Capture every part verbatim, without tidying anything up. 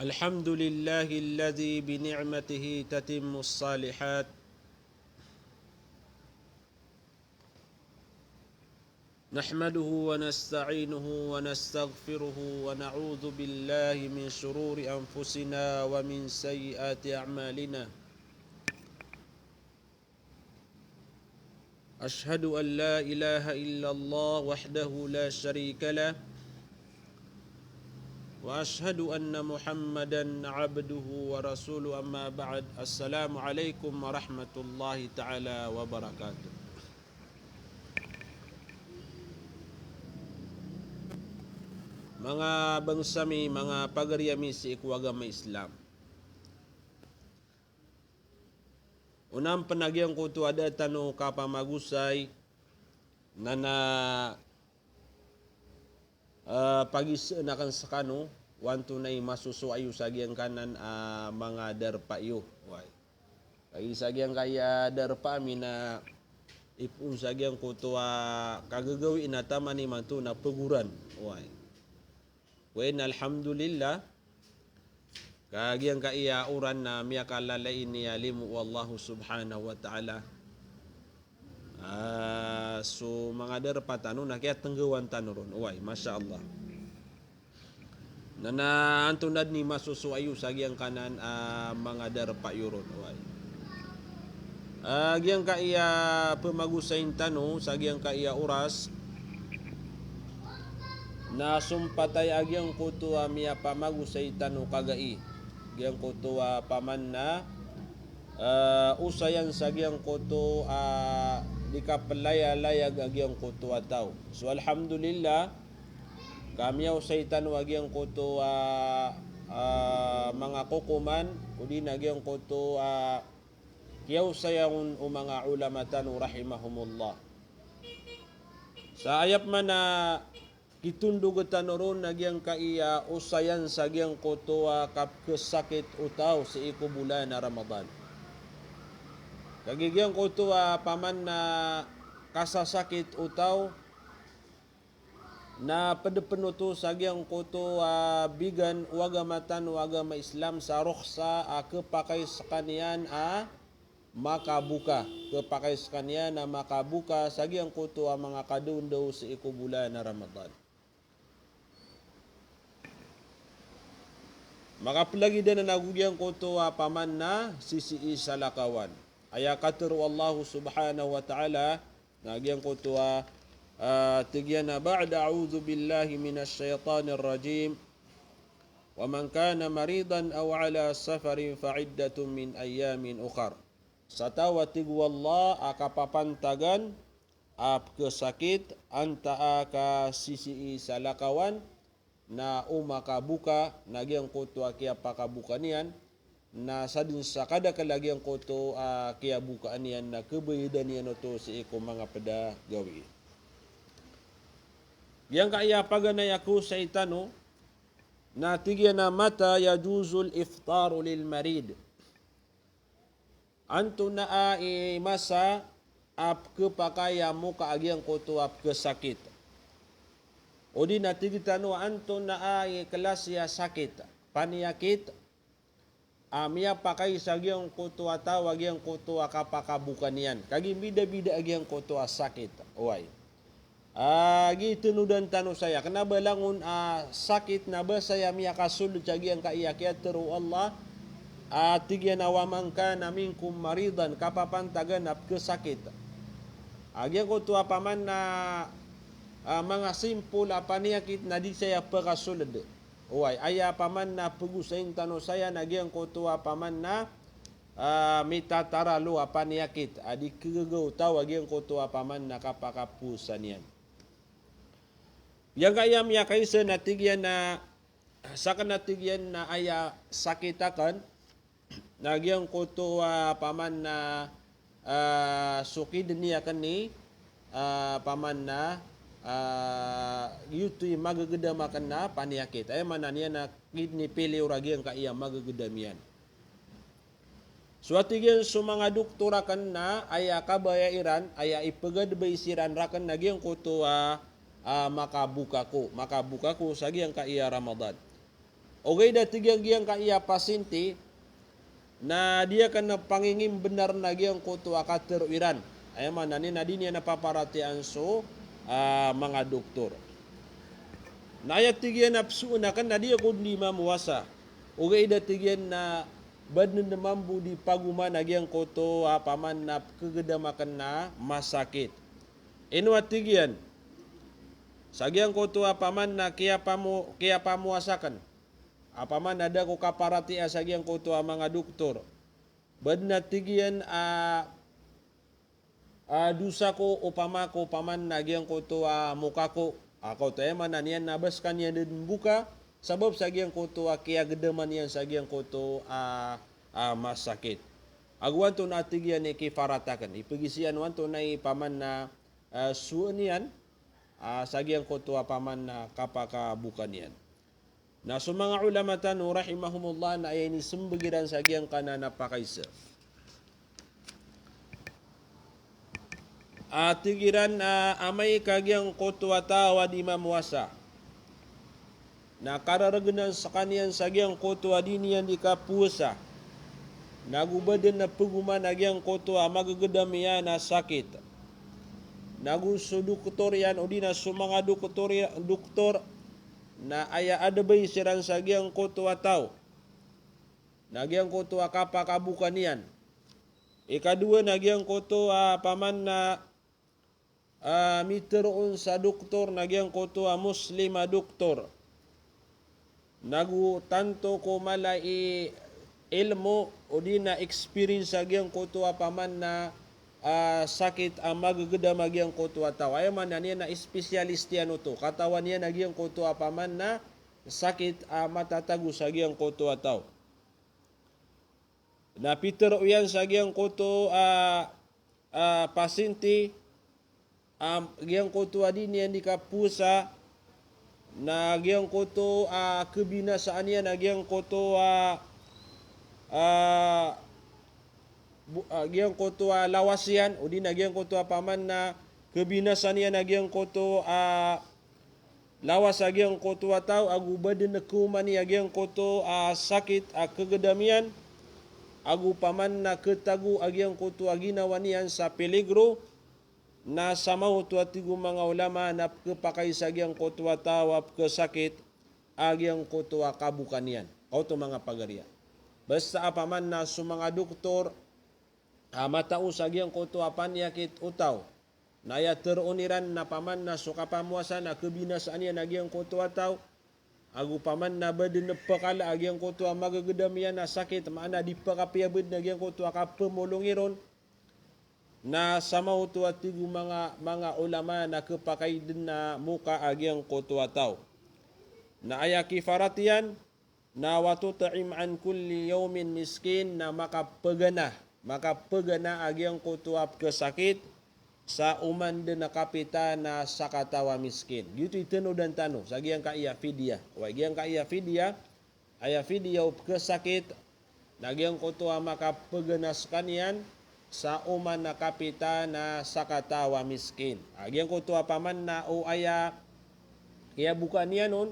الحمد لله الذي بنعمته تتم الصالحات. نحمده ونستعينه ونستغفره ونعوذ بالله من شرور أنفسنا ومن سيئات أعمالنا. أشهد أن لا إله إلا الله وحده لا شريك له، وأشهد أن محمدا عبده ورسوله. أما بعد، السلام عليكم ورحمة الله تعالى وبركاته. Manga bangsa mi, manga pagari ami sii ko agama Islam. Onaan pen a giyangkoto a da tano kapamagosay, na na, eh, pagiseen aken sekano, o antonaa i masosowa iyo sa giyangkanan a manga darpa iyo. Oway. Kagiya sa giyangkaya darpa ami na ipoon sa giyangkoto a kagagawii na taman imanto na pegoran. Oway. Wen, alhamdulillah. Ka giyangkaya oran na miyakalalain iya limo o Allah subhanahu wa ta'ala. Ah, so manga darpa tano na kiyatenggawan tano ron. Oway, masha Allah. Na na antonaa den i masosowa iyo sa giyangkanan a manga darpa iyo ron. Oway. Ah, giyangkaya pemagosayin tano sa giyangkaya oras na sompatay a giyangkoto a miyapamagosay tano kagai. Giyangkoto a paman na, ah, osayan sa giyangkoto a di kapelayalayag a giyangkoto a taw. So alhamdulillah, ka miyaosay tano a giyangkoto a, ah, manga kokoman, odi na giyangkoto a kiyaosayan o manga ulama tano rahimahumullah. Sa aya pman a kitondoge tano ron na giyangkaya osayan sa giyangkoto a kapekesakit o taw sii ko bolan a Ramadan. Kagiya giyangkoto a paman na kasasakit o taw, na ped pen oto sa giyangkoto a bigan o agama tano a agama Islam sa roksa a kepakay sekaniyan a makaboka. Kepakay sekaniyan a makaboka sa giyangkoto a manga kadaondaw sii ko bolan a Ramadan. Makapelagid anan ago giyangkoto a paman na sisii salakawan. Aya katero o Allah subhanahu wa ta'ala, na giyangkoto a, ah, tig iyan a ba'da a'udhu billahi minash shaytanir rajim. Wa man kana maridan aw ala safarin fa iddatun min ayyamin ukhar. Sa taw a tig o Allah a kapapantagan a pekesakit, antaa ka sisii salakawan, na o makaboka, na giyangkoto a kiyapakaboka niyan, na saden sa kadakel a giyangkoto a kiyabokaan iyan, na kebayadan iyan oto sii ko manga ped a gawii. Giyangkaya paganay a kaosay tano, na tig iyan a mata yajuzul iftaru lil marid. Antonaa i masa a pekepakay a moka a giyangkoto a pekesakit. Odi na tig tano antonaa i klasi a sakit, paniyakit, a miyapakay sa giyangkoto a taw a giyangkoto a kapakaboka niyan. Kagiya mbidabida a giyangkoto a sakit. Oway. Ah, gii tenodan tano saya. Kena ba langon, ah, sakit na ba saya miyakasold sa giyangkaya kiyatero o Allah. Ah, tig iyan a wa man kana minkum maridan, kapapantagan a pekesakit. Ah, giyangkoto a paman na, ah, manga simpol a paniyakit na di saya pekasold. Oway, aya paman na pegosayin tano saya na giyangkoto a paman na, ah, mitataralo a paniyakit, a di kegagaw o taw a giyangkoto a paman na kapakapowasa niyan. Giyangkaya miyakaisa na tig iyan a, saken a tig iyan na aya sakit aken, na giyangkoto a paman na, ah, so kidney aken i, ah, paman na, ah, giyoto i magegedam aken a paniyakit. Aya maana niyan na kidney failure a giyangkaya magegedam iyan. So a tig iyan so manga doktor aken na aya kabaya iran, aya ipegadbay siran raken na giyangkoto a, ah, makaboka ko, makaboka ko sa giyangkaya Ramadan. Ogaid a tig iyan giyangkaya pasinti, na di akn a pangingimbenar na giyangkoto a katero iran. Aya maana niyan na di niyan a paparatiyayaan so, ah, manga doktor. Na aya tig iyan a pesoon akn na di ako di mamowasa. Ogaid a tig iyan na badn mambo di pagoman a giyangkoto a paman na pekegedam akn na masakit. Ino a tig iyan, sa giyangkoto a paman na kiyapamo-, kiyapamowasa akn. Apaman na da ko kaparatiyaya sa giyangkoto a manga doktor. Badn a tig iyan a, a, dosa ko opama ko paman na giyangkoto a moka ko. A, kaoto aya maana niyan na ba sekaniyan den mboka, sabap sa giyangkoto a kiyagedaman iyan sa giyangkoto a, a, masakit. Ago antonaa tig iyan i kifarat akn. Ipegisiyan o antonaa i paman na, a, soon iyan, a, sa giyangkoto a paman na kapakaboka niyan. Na so manga ulama tano rahimahumullah na aya inisembag iran sa giyangkanan a pakaisa. A tig iran a amay ka giyangkoto a taw a di mamowasa, na kararegenan sekaniyan sa giyangkoto a di niyan di kapowasa, nago ba den a pegoman a giyangkoto a magegedam iyan a sakit. Nago so doktor iyan, odi na so manga doktor iya-, doktor, na aya advice iran sa giyangkoto a taw na giyangkoto a kapakaboka niyan. Ikadowa na giyangkoto a paman na, a, mitero on sa doktor na giyangkoto a Muslim a doktor. Nago tanto ko mala i ilmo odi na experience a giyangkoto a paman na, a, sakit a magegedam a giyangkoto a taw. Aya maana niyan na specialist iyan oto. Katawan iyan a giyangkoto a paman na sakit a matatago sa giyangkoto a taw. Na pitero iyan sa giyangkoto a, a, pasinti, a, giyangkoto a di niyan di kapowasa, na giyangkoto a kebinasaan iyan a giyangkoto a, a, bo-, a, giyangkoto a lawas iyan, odi na giyangkoto a paman na kebinasaan iyan a giyangkoto a lawas a giyangkoto a taw, ago ba den a keomani a giyangkoto a sakit a kegedam iyan, ago paman na ketago a giyangkoto a ginawa niyan sa peligro, na samaoto a tig o manga ulama na pekepakay sa giyangkoto a taw a pekesakit a giyangkoto a kaboka niyan. Kaoto manga pagariya. Basta a paman na so manga doktor a matao sa giyangkoto a paniyakit o taw, na aya teroon iran na paman na so kapamowasa na kebinasaan iyan a giyangkoto a taw, ago paman na ba den a pekala a giyangkoto a magegedam iyan a sakit, maana di pekapiya ba den a giyangkoto a kapemolongi ron, na samaoto a tig o manga, manga ulama na kepakay den a moka a giyangkoto a taw. Na aya kifarat iyan, na wa tut'im an kulli yawmin miskin, na makapegana, makapegana a giyangkoto a pekesakit sa oman den a kapita na sakataw a miskin. Giyoto i tenodan tano sa giyangkaya fidiya. Oway, giyangkaya fidiya, aya fidiya o pekesakit, na giyangkoto a makapegana sekaniyan sa oman a kapita na sakataw a miskin. A giyangkoto a paman na o aya kiyaboka niyan on,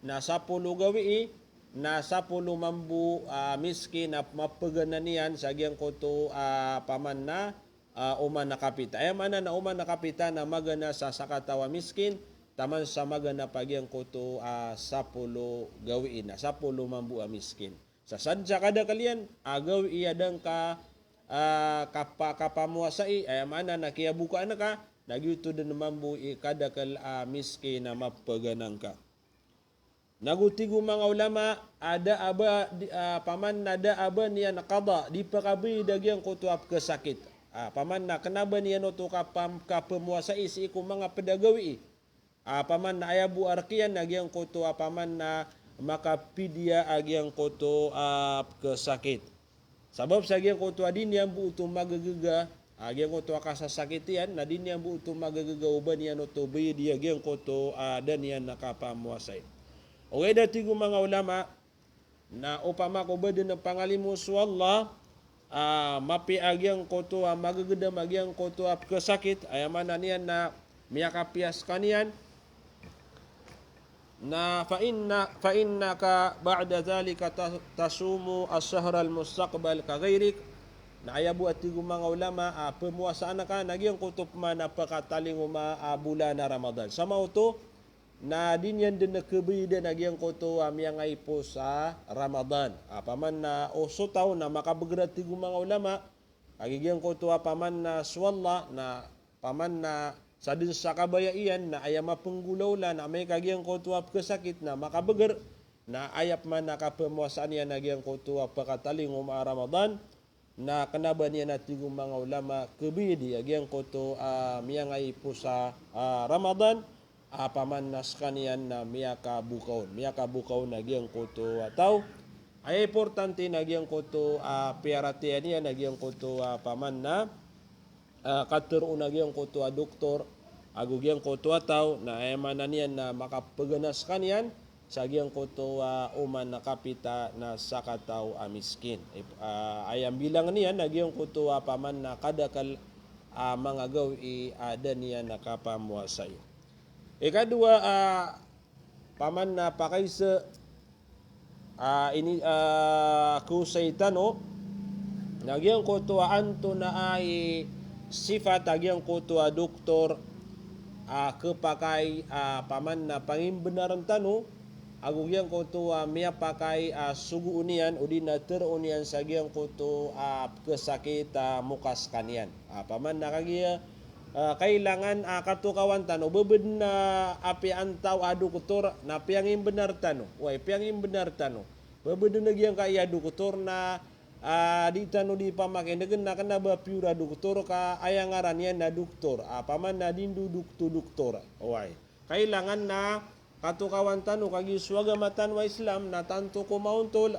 na sapolo gawii, na sapolo mambo a miskin a mapegana niyan sa giyangkoto a paman na, a, oman a kapita. Aya maana na oman a kapita na magana sa sakataw a miskin, taman sa magana pa giyangkoto a sapolo gawii, na sapolo mambo a miskin. Sa sadn sa kadakel iyan a gawii a da ngka, a, kapa-, kapamowasai, aya maana na kiyabokaan ka, na giyoto den mambo i kadakel a miskin a mapegana ngka. Nago tig o manga ulama, a da a ba, di, a, paman na da a ba niyan qada, di pekabayad a giyangkoto a pekesakit. A, paman na kena ba niyan oto kapam-, kapemowasai sii ko manga ped a gawii. A, paman na aya bo a rek iyan na giyangkoto a paman na makapidiya a giyangkoto a pekesakit. Sabap sa giyangkoto a di niyan bo oto magegega, a, giyangkoto a kasasakit iyan, na di niyan bo oto magegega o ba niyan oto bayadi a giyangkoto a da niyan a kapamowasai. Ogaid a tig o manga ulama, na opama ko ba den a pangalimo so Allah, a, mapiya a giyangkoto a magegedam a giyangkoto a pekesakit, aya maana niyan na miyakapiya sekaniyan, Na fa inna, fa innaka ba'da dhalika ta-, tasumu ash-shahral mustaqbal ka ghayrik. Na aya bo a tig o manga ulama a pemowasaan ka na giyangkoto pman a pekatalingoma a bolan a Ramadan. Sa maoto, na di niyan den kebeyedan a giyangkoto a miyangaipo sa Ramadan. Apaman na o so taw na makabeger a tig o manga ulama, a giyangkoto apaman na so Allah, na apaman na sa den sa kabaya iyan, na aya mapenggolawla, na amay ka giyangkoto a pekesakit, na makabeger, na aya pman a kapemowasaan iyan a giyangkoto a pekatalingoma a Ramadan, na kena ba niyan a tig o manga ulama kebeyedi a giyangkoto a miyangaipo sa a Ramadan, apaman na sekaniyan na miyakabokaon, miyakabokaon a giyangkoto a taw. Aya importante na giyangkoto a piyaratiyaya niyan a giyangkoto apaman na a, kateroon a giyangkoto a doktor, ago giyangkoto a taw, na aya maana niyan na makapegana sekaniyan sa giyangkoto a oman a kapita na sakataw a miskin. Ip-, a, aya mbilang niyan na giyangkoto apaman na kadakel a manga gawii a da niyan a kapamowasai. Ikadowa a, paman na pakaisa, a, ini, a, kosay tano, na giyangkoto a antonaa i sifat a giyangkoto a doktor a kepakay a paman na pangimbenaren tano, ago giyangkoto a miyapakay a sogoon iyan, odi na teroon iyan sa giyangkoto a pekesakit a moka sekaniyan. A, paman na kagiya, a, kailangan a katokawan tano, bebed na apiya antaa a doktor na piyangimbenar tano. Oway, piyangimbenar tano. Bebed na giyangkaya doktor na, a, di tano di pamakinegen na kena ba pure a doktor ka aya ngaran iyan na doktor. A, paman na di ndo dokto-doktor. Oway. Kailangan na katokawan tano kagiya so agama tano a Islam na tanto ko maontol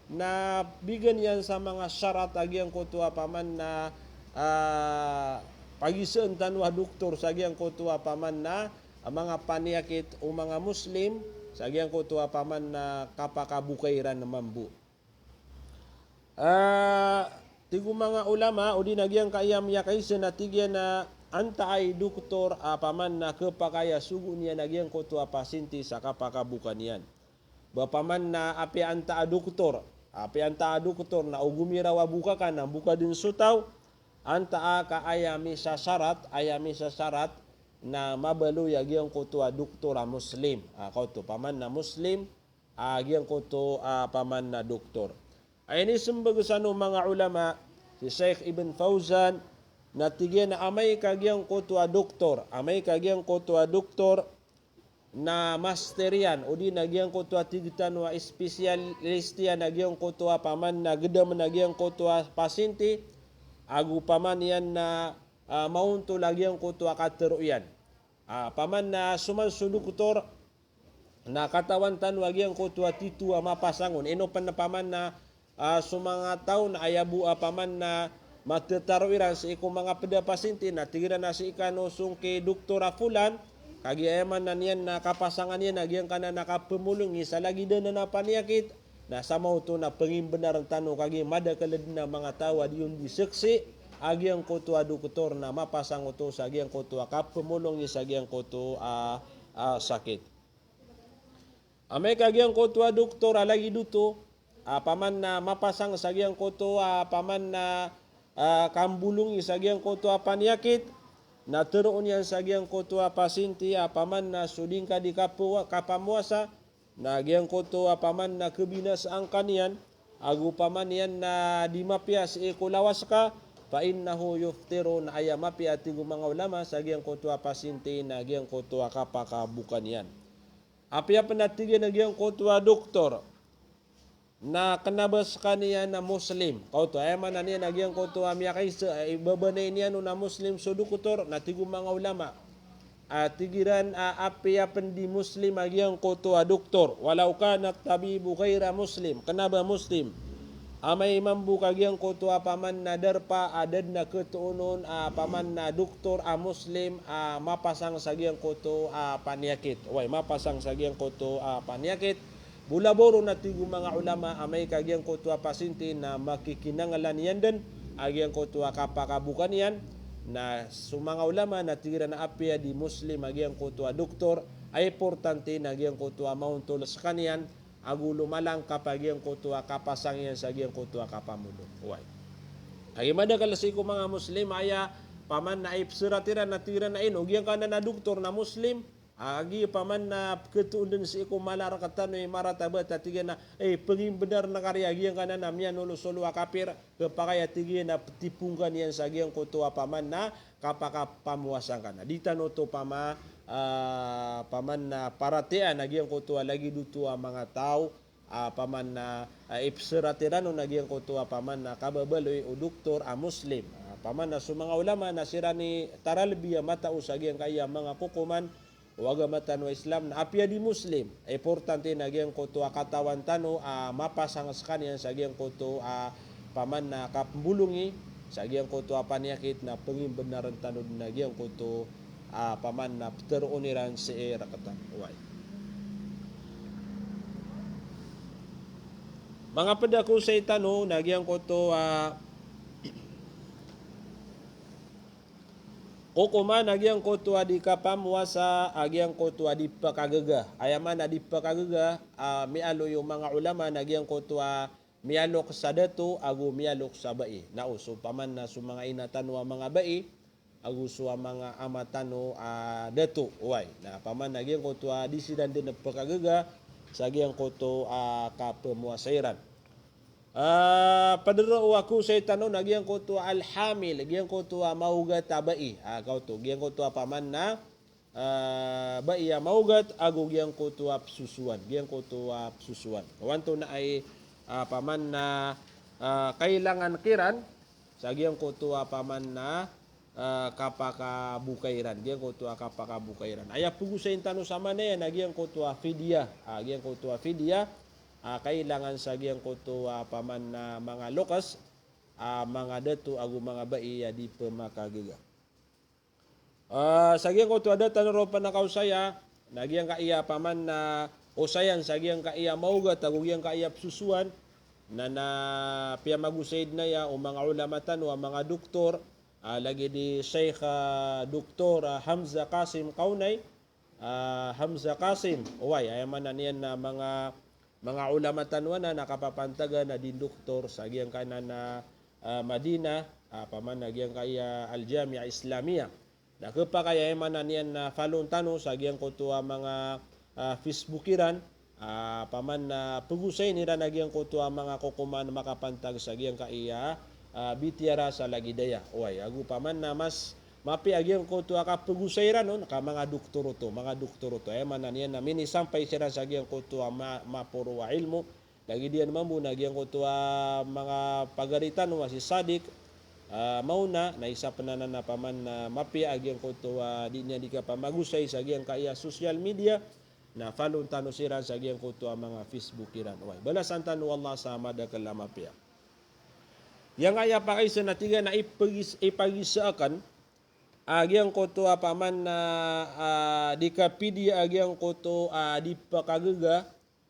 na bigan iyan sa manga sarat a giyangkoto apaman na, a, pagisaan tano a doktor sa giyangkoto apaman na, a, manga paniyakit o manga Muslim sa giyangkoto apaman na kapakaboka iran mambo. A, tig o manga ulama, odi na giyangkaya miyakaisa na tig iyan a antaa i doktor apaman na kepakay a sogoon iyan a giyangkoto a pasinti sa kapakaboka niyan. Ba paman na apiya antaa a doktor, apiya antaa a doktor na o gomiraw a boka ka na boka den so taw, antaa ka aya misasarat, aya misasarat na mabaloy a giyangkoto a doktor a Muslim. A, kaoto, paman na Muslim, a, giyangkoto, a, paman na doktor. Aya inisembag san o manga ulama, si Sheikh Ibn Fawzan, na tig iyan a amay ka giyangkoto a doktor, amay ka giyangkoto a doktor, na master iyan, odi na giyangkoto a tig tano a specialist iyan a giyangkoto apaman na gedam na giyangkoto a pasinti, ago paman iyan na, a, maontol a giyangkoto a katero iyan. A, paman na so man so doktor, na katawan tano a giyangkoto a tito a mapasang on. Ino pen paman na, a, so manga taw na aya bo apaman na matetaro iran sii ko manga ped a pasinti, na tig iran a sii kano song ki doktor a fulan, kagiya aya maana niyan na kapasangan iyan a giyangkanan a kapemolongi sa lagid anan a paniyakit, na sa maoto na pengimbenaren tano kagiya madakel den a manga taw a di on di seksi a giyangkoto a doktor na mapasang oto sa giyangkoto a kapemolongi sa giyangkoto a, a, sakit. Amay ka giyangkoto a doktor a lagid oto, apaman na mapasang sa giyangkoto, apaman na, a, kambolongi sa giyangkoto a paniyakit, na teroon iyan sa giyangkoto a pasinti, apaman na so di ngka di kapo-, kapamowasa, na giyangkoto apaman na kebinasaan ka niyan, ago paman iyan na di mapiya sii ko lawas ka, fa innahu yuftiru, na aya mapiya tig o manga ulama sa giyangkoto a pasinti na giyangkoto a kapakaboka niyan. Apiya pen a tig iyan a giyangkoto a doktor na kena ba sekaniyan a Muslim. Kaoto, aya maana niyan a giyangkoto a miyakaisa, a, ibabanay niyan on a Muslim so doktor, na tig o manga ulama a tig iran a apiya pen di Muslim a giyangkoto a doktor, walau kana tabibu ghaira Muslim, kena ba Muslim. Amay mambo ka giyangkoto apaman na darpa a da den a ketoon on apaman na doktor a Muslim a mapasang sa giyangkoto a paniyakit. Oway, mapasang sa giyangkoto a paniyakit. Bo labaw ron a tig o manga ulama, amay ka giyangkoto a pasinti na makikinanglan iyan den a giyangkoto a kapakaboka niyan, na so manga ulama na tig iran a apiya di Muslim a giyangkoto a doktor, a importante na giyangkoto a maontol skaniyan ago lomalangkap a giyangkoto a kapasang iyan sa giyangkoto a kapamolong. Oway. Kagiya madakl sii ko manga Muslim a aya paman na ipsrat iran na tig iran a ino giyangkanan a doktor na Muslim, a giya paman na pkhatoon dn sii ko mala rktano i maratabat a tig iyan a, eh, pngimbenar na kariya giyangkanan a miyanolosolo a kapir, khapakay a tig iyan a ptipongkan iyan sa giyangkoto a paman na kapakapamowasa ngka na. Di tano oto pama-, ah, paman na paratiyayaan a giyangkoto a lagid oto a manga taw, ah, paman na, ah, ipsrat iran on a giyangkoto a paman na kababaloy o doktor a Muslim. Ah, paman na so manga ulama na siran i taralbi a matao sa giyangkaya manga kokoman o agama tano a Islam na apiya di Muslim, importante na giyangkoto a katawan tano a mapasang skaniyan sa giyangkoto a paman na kapmbolongi sa giyangkoto a paniyakit na pngimbenarn tano dn a giyangkoto a paman na ptharoon iran sii rktano. Oway. Manga pd a kosay tano na giyangkoto a kokoman a giyangkoto a di kapamowasa a giyangkoto a di pkagaga. Aya maana a di pkagaga, a miyaaloy o manga ulama na giyangkoto a miyaloks a dato ago miyaloks a bai. Na o so paman na so manga ina tano a manga bai ago so a manga ama tano a dato. Oway. Na paman na giyangkoto a di siran dn pkagaga sa giyangkoto a kapamowasa iran. Ah, pd roo a kosay tano na giyangkoto a al-hamil, giyangkoto a maogat a bai. Ah, kaoto, giyangkoto a paman na, ah, bai a maogat ago giyangkoto a psosowan, giyangkoto a psosowan. Oway, antonaa i, ah, paman na, ah, kailangan kiran sa giyangkoto a paman na, ah, kapakaboka iran, giyangkoto a kapakaboka iran. Aya pgosayn tano samanaya na giyangkoto a fidya, ah, giyangkoto a fidya, ah, kailangan sa giyangkoto a paman na manga loks, ah, manga dato ago manga bai a di pmakagaga. Ah, sa giyangkoto a da tano roo pn a kaosaya, na giyangkaya paman na osayan sa giyangkaya maogat ago giyangkaya psosowan, na, na piyamagosay dn aya o manga ulama tano a manga doktor, ah, lagid i Sheikh, ah, Doktor, ah, Hamza Qasim Kaunay, ah, Hamza Qasim, oway, aya maana niyan na manga, manga ulama tano anan a kapapantagan a di doktor sa giyangkanan a, ah, Madinah, ah, paman na giyangkaya Al-Jami'ah Islamiyah. Na khapakay a aya maana niyan na follown tano sa giyangkoto a manga, ah, Facebook iran, ah, paman na pgosayn iran a giyangkoto a manga kokoman makapantag sa giyangkaya, ah, bitiyara sa lagid aya. Oway, ago paman na mas mapiya a giyangkoto a kapgosay iran on ka manga doktor oto, manga doktor oto. Aya maana niyan na minisampay siran sa giyangkoto a ma-, maporo a ilmo. Lagid iyan mambo na giyangkoto a manga pagari tano a si Sadiq, ah, Mauna, na isa pn anan a paman na mapiya a giyangkoto a di niyan di kapamagosay sa giyangkaya social media, na follown tano siran sa giyangkoto a manga Facebook iran. Oway, balasan tano o Allah sa madakl a mapiya. Giyangkaya pakaiza na tig iyan a ipagis-, ipagisa akn a giyangkoto a paman na, ah, di kapidya a giyangkoto a di pkagaga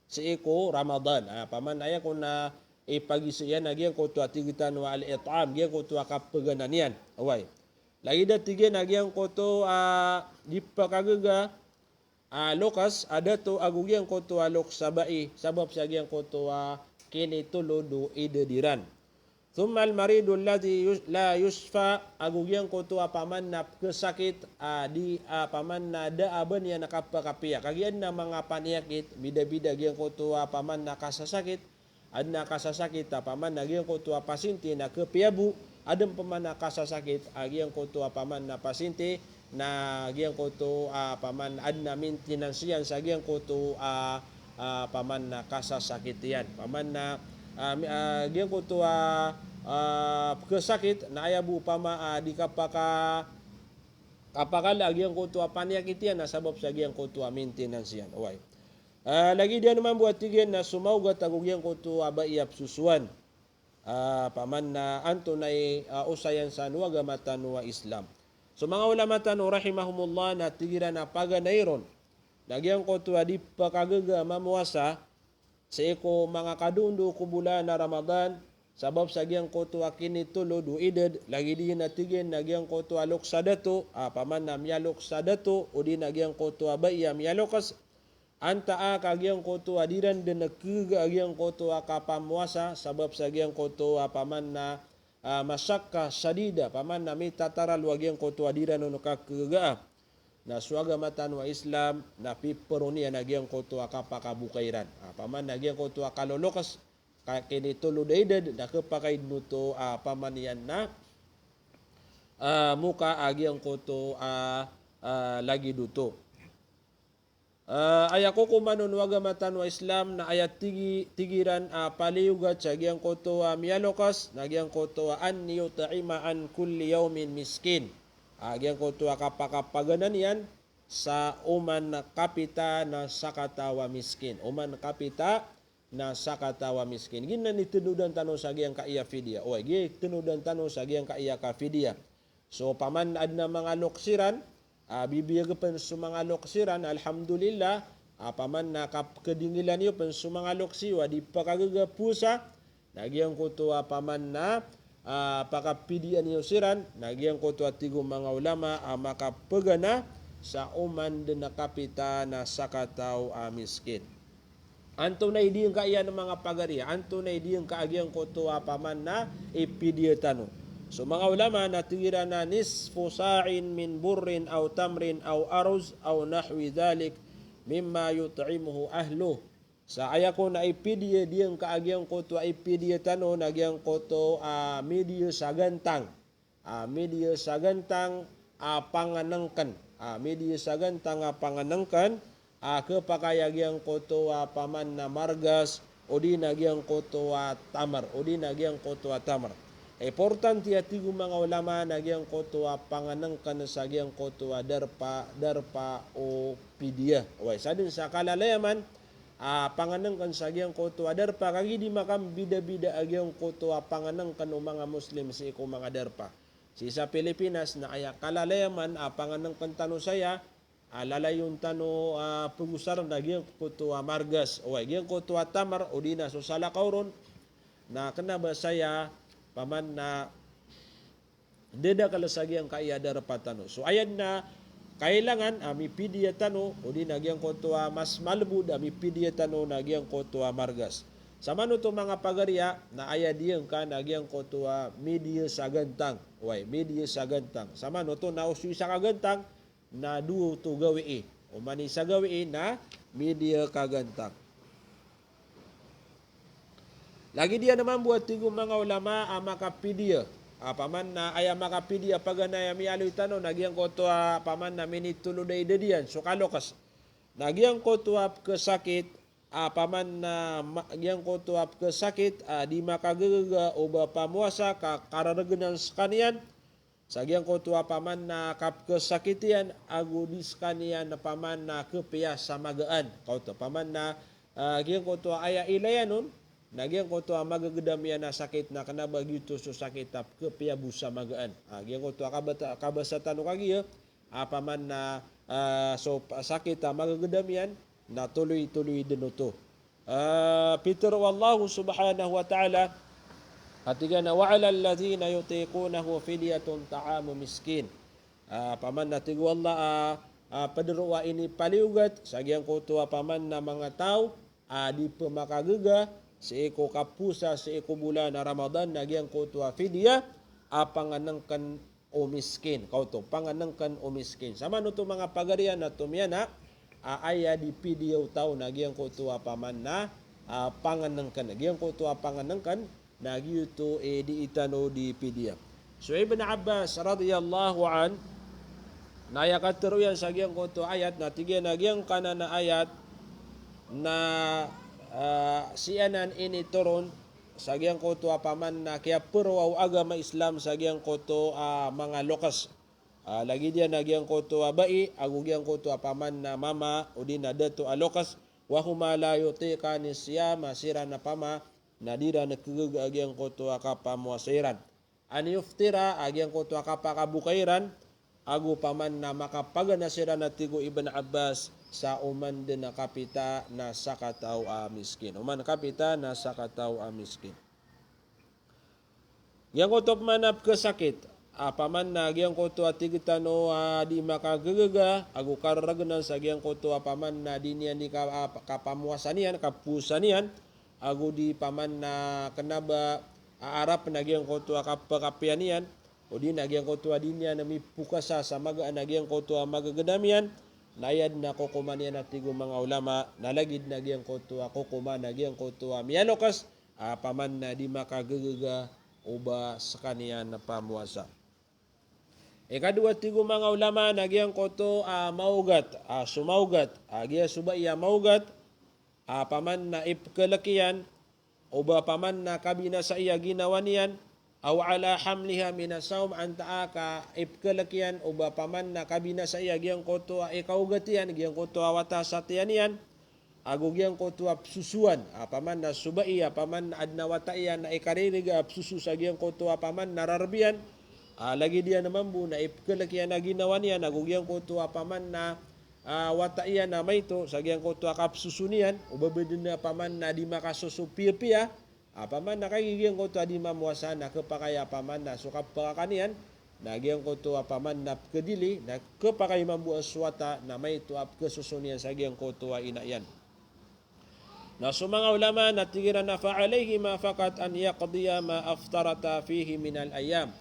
sii ko Ramadan. Ah, paman aya kon a ipagisa iyan a giyangkoto a tig tano a al-it'am, giyangkoto a kapaganan iyan. Oway. Lagid a tig iyan a giyangkoto a di pkagaga a loks a dato ago giyangkoto a loks a bai, sabap sa giyangkoto a kinitolod o idad iran. Thumma al-maridu alladhi yus-, la yushfa, ago giyangkoto a paman na pkhasakit a di, a paman na da a ba niyan kapakapiya. Kagiya adn a manga paniyakit, bida-bida giyangkoto a paman na kasasakit, adn a kasasakit a paman na giyangkoto a pasinti na khapiyabo, adn paman a kasasakit a giyangkoto a paman na pasinti, na giyangkoto a paman adn a maintenance iyan sa giyangkoto a, a paman na kasasakit iyan. Paman na, a, mi-, a, giyangkoto a, a, pkhasakit na aya bo pama a di kapaka-, kapakala a giyangkoto a paniyakit iyan na sabap sa giyangkoto a maintenance iyan. Oway. Ah, lagid iyan mambo a tig iyan na so maogat ago giyangkoto a bai a psosowan. Ah, paman na antonaa i, ah, osayan san o agama tano a Islam. So manga ulama tano rahimahumullah na tig iran a paganay ron na giyangkoto a di pkagaga mamowasa sii ko manga kadondo ko bolan a Ramadan, sabap sa giyangkoto a kinitolod o idad, lagid iyan a tig iyan na giyangkoto a loks a dato, a, paman na miyaloks a dato, odi na giyangkoto a bai a miyaloks, antaa ka giyangkoto a di ran den khaga a giyangkoto a kapamowasa, sabap sa giyangkoto a paman na, a, mashaqqa shadida, paman na mitataralo a giyangkoto a di ran on khaga. Na so agama tano a Islam, na piperon iyan a giyangkoto a kapakaboka iran. A, paman na giyangkoto a kaloloks, ka kinitolod o idad, na khapakay den oto, a, paman iyan na, a, moka a giyangkoto a, a, lagid oto. A, aya kokoman on o agama tano a Islam na aya tigi-, tig iran a paliyogat sa giyangkoto a miyaloks, na giyangkoto a an yut'ima an kulli yawmin miskin. A, giyangkoto a kapakapagana niyan sa oman kapita na sakataw a miskin. Oman kapita na sakataw a miskin. Giyanan i tenodan tano sa giyangkaya fidya. Oway, giya i tenodan tano sa giyangkaya ka fidya. So, paman aden a manga loks iran, a, bibiyag pen so manga loks iran, alhamdulillah, a, paman na kap-, kedingilan iyo pen so manga loks iyo a di pakagaga powasa, na giyangkoto a paman na, a, pakapidyaan iyo siran, na giyangkoto a tig o manga ulama a makapagana sa oman den a kapita na sakataw a miskin. Antonaa i diyangka iyan manga pagariya, antonaa i diyangka a giyangkoto a paman na ipidya tano. So manga ulama na tig iran na nisfu sa'in min burrin aw tamrin aw aruz aw nahwi dhalik mimma yut'imuhu ahluh. Sa aya kon a ipidya, diyangka a giyangkoto a ipidya tano na giyangkoto a midya sa gantang. A, midya sa gantang a pangenengken. A, midya sa gantang a pangenengken a khapakay a giyangkoto a paman na margas, odi na giyangkoto a tamar, odi na giyangkoto a tamar. Importante a tig o manga ulama na giyangkoto a pangenengken sa giyangkoto a darpa, darpa o pidya. Oway, sa den sa kalalayaman, a, pangenengken sa giyangkoto a darpa, kagiya di makambidabida a giyangkoto a pangenengken o manga Muslim sii ko manga darpa. Sii sa Pilipinas na aya kalalayaman a pangenengken tano saya, a, lalayon tano, a, pegosaren a giyangkoto a margas, oway, giyangkoto a tamar, odi na so salakaw ron, na kena ba saya, paman na dedakel sa giyangkaya darpa tano. So aya den a kailangan a mipidya tano, odi na giyangkoto a mas malebod a mipidya tano na giyangkoto a margas. Samanoto manga pagariya, na aya diyangka na giyangkoto a midya sa gantang. Oway, midya sa gantang. Samanoto na o so isa ka gantang, na dowa oto gawii. Oman i isa gawii na midya ka gantang. Lagid iyan mambo a tig o manga ulama a makapidya. A, paman na aya makapidya paganay a miyaaloy tano na giyangkoto a paman na minitolod a idad iyan so kaloks. Na giyangkoto a pekesakit, a, paman na ma-, giyangkoto a pekesakit a di makagagaga o ba pamowasa ka kararegenan sekaniyan. Sa giyangkoto a paman na kapekesakit iyan, ago di sekaniyan paman na kepiya sa magaan. Kaoto, paman na, a, giyangkoto a aya ilay anon, na giyangkoto a magegedam iyan a sakit na kena ba giyoto so sakit a kepiya bo sa magaan. A, giyangkoto a kabata-, kabasa tano kagiya, a, paman na, a, so pa-, sakit a magegedam iyan, na toloy-toloy den oto. A, pitero o Allah subhanahu wa ta'ala, a tig iyan a, "Wa 'alal ladhina yutiqunahu fidyatun ta'amu miskin." A, paman na tig o Allah a, a, pedero a inipaliyogat sa giyangkoto a paman na manga taw a di pemakagaga sii ko kapowasa sii ko bolan a Ramadan na giyangkoto a fidya a pangenengken o miskin. Kaoto, pangenengken o miskin. Samanoto manga pagariya na tomiyana, a, aya di pidya o taw na giyangkoto a paman na, a, pangenengken. Giyangkoto a pangenengken, na giyoto i di itano di pidya. So Ibn Abbas radiyallahu anhu, na aya katero iyan sa giyangkoto a ayat, na tig iyan a giyangkanan a ayat, na, a, sii anan initoron, sa giyangkoto a paman na kiyapero o agama Islam sa giyangkoto a manga loks. A, lagid iyan a giyangkoto a bai, ago giyangkoto a paman na mama, odi na dato a loks. Wa huma la yutiqani siyam, a siran a pama, na di ran kegaga a giyangkoto a kapamowasa iran. An yuftira, a giyangkoto a kapakaboka iran, ago paman na makapagana siran a tig o Ibn Abbas, sa oman den a kapita na sakataw a miskin. Oman kapita na sakataw a miskin. Giyangkoto a paman a pkhasakit, a paman na giyangkoto a tig tano a di makagagaga, ago kararagnan sa giyangkoto a paman na di niyan di ka, a, kapamowasa niyan, kapowasa niyan, ago di paman na kna ba a arap na giyangkoto a kapakapiya niyan, odi na giyangkoto a di niyan mipokasa sa magaan a giyangkoto a magagadam iyan, na aya dn a kokoman iyan a tig o manga ulama, na lagid na giyangkoto a kokoman a giyangkoto a miyaloks, a paman na di makagagaga o ba skaniyan pamowasa. Ikadowa tig o manga ulama na giyangkoto a maogat, a so maogat, a giya so bai a maogat, a paman na ipkhalk iyan o ba paman na kabinasai a ginawa niyan, aw ala hamliha min as-sawm, antaa ka ipkhalk iyan o ba paman na kabinasai a giyangkoto a ikaogat iyan, giyangkoto a wata sa tiyan iyan, ago giyangkoto a psosoan, a paman na so bai, a paman na adn a wata iyan na ikaririga a psoso sa giyangkoto a paman na rarb iyan, a lagid iyan mambo na ipkhalk iyan a ginawa niyan, ago giyangkoto a paman na, a, wata iyan na maito sa giyangkoto a kapsoso niyan, o ba bdn a paman na di makasoso piyapiya, a paman na kagiya giyangkoto a di mamowasa na khapakay a paman na so kapakakan iyan, na giyangkoto a paman na pkhadili, na khapakay mambo a so wata na maito a pkhasoson iyan sa giyangkoto a ina iyan. Na so manga ulama na tig iran a fa alayhima faqat an yaqdiya ma aftarata fihi min al-ayyam.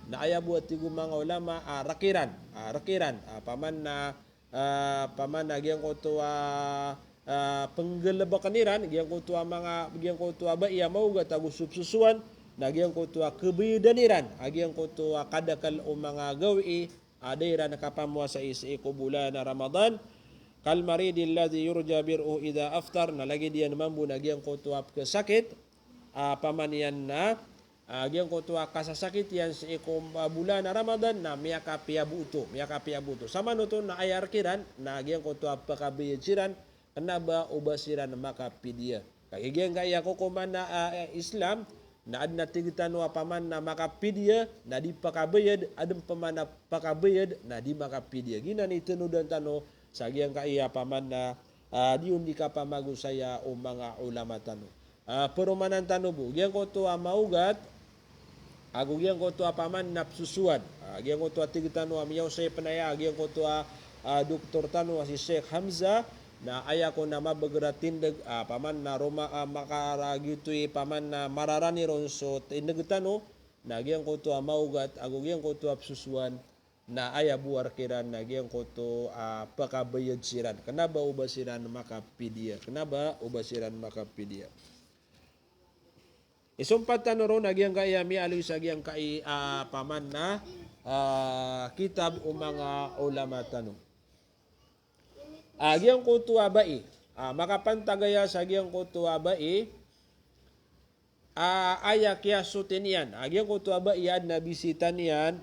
Na aya bo a tig o manga ulama a rk iran, a rk iran, a paman na a, paman na giyangkoto a, a, pnggalbkn iran, giyangkoto a manga, giyangkoto a bai a maogat ago so psosoan, na giyangkoto a khabayadan iran a giyangkoto a kadakl o manga gawii a da iran kapamowasai sii ko bolan a Ramadan, kal maridi alladhi yurja bir'uhu idha aftar, na lagid iyan mambo na giyangkoto a pkhasakit, a paman iyan na, a, giyangkoto a kasasakit iyan sii ko, a, bolan a Ramadan na miyakapiya bo oto, miyakapiya bo oto. Samanoto na aya rk iran na giyangkoto a pakabayad siran, kna ba o ba siran makapidiya. Kagiya giyangkaya kokoman a, a, Islam, na adn a tig tano a paman na makapidiya, na di pakabayad, adn paman a pakabayad, na di makapidiya. Giyanan i tanodan tano sa giyangkaya paman na, a, di on di kapamagosaya o manga ulama tano. A, paromanan tano bo, giyangkoto a maogat, ago giyangkoto a paman na psosoan. A, giyangkoto a tig tano a miyaosay pn aya, a, giyangkoto a, a, doktor tano a si Sheikh Hamza, na aya kon a mabagr a tindg, a, paman na roma, a, makara giyoto i paman na mararani ron so tindg tano, na giyangkoto a maogat, ago giyangkoto a psosoan, na aya bo a rk iran na giyangkoto a pakabayad siran. Kna ba o ba siran makapidiya. Kna ba o ba siran makapidiya. Isompat tano ron a giyangkaya miyaaloy sa giyangkai a paman na, a, kitab o manga ulama tano. A, giyangkoto a bai. A, makapantagaya sa giyangkoto a bai. A, aya kiyasoti niyan. A, giyangkoto a bai a adn a bisita niyan.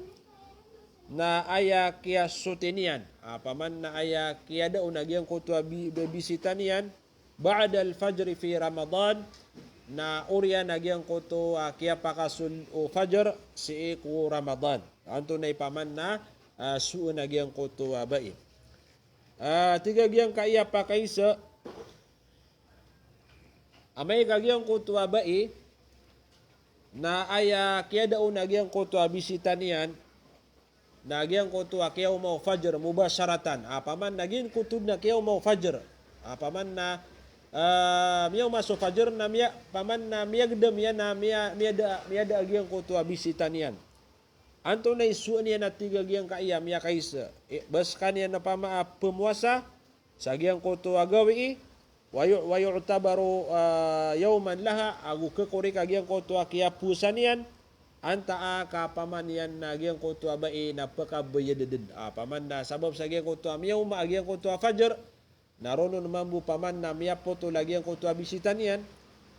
Na aya kiyasoti niyan. A, paman na aya kiyadao na giyangkoto a bi-, bi-, bisita niyan. Ba'dal fajri fi Ramadan. Na oriyan a giyangkoto a kiyapakasold o fajr sii ko Ramadan. Antonaa i paman na, a, soon a giyangkoto a bai. A, tig a giyangkaya pakaisa. Amay ka giyangkoto a bai, na aya kiyadao na giyangkoto a bisita niyan, na giyangkoto a kiyaoma o fajr, mubasharatan. A, paman na giyangkoto dn a kiyaoma o fajr. A, paman na, a, miyaoma so fajr na miya-, paman na miyagdam iyan na miya-, miyada, miyada a giyangkoto a bisita niyan. Antonaa i soon iyan a tig a giyangkaya miyakaisa. I, ba skaniyan na pama-, a, pmowasa, sa giyangkoto a gawii, wa yu-, wa yu'tabaru, a, yawman laha, ago khakorik a giyangkoto a kiyapowasa niyan, antaa ka paman iyan na giyangkoto a bai na pakabayad dn. A, paman na sabap sa giyangkoto a miyaoma a giyangkoto a fajr, na ron on mambo paman na miyapotol a giyangkoto a bisita niyan,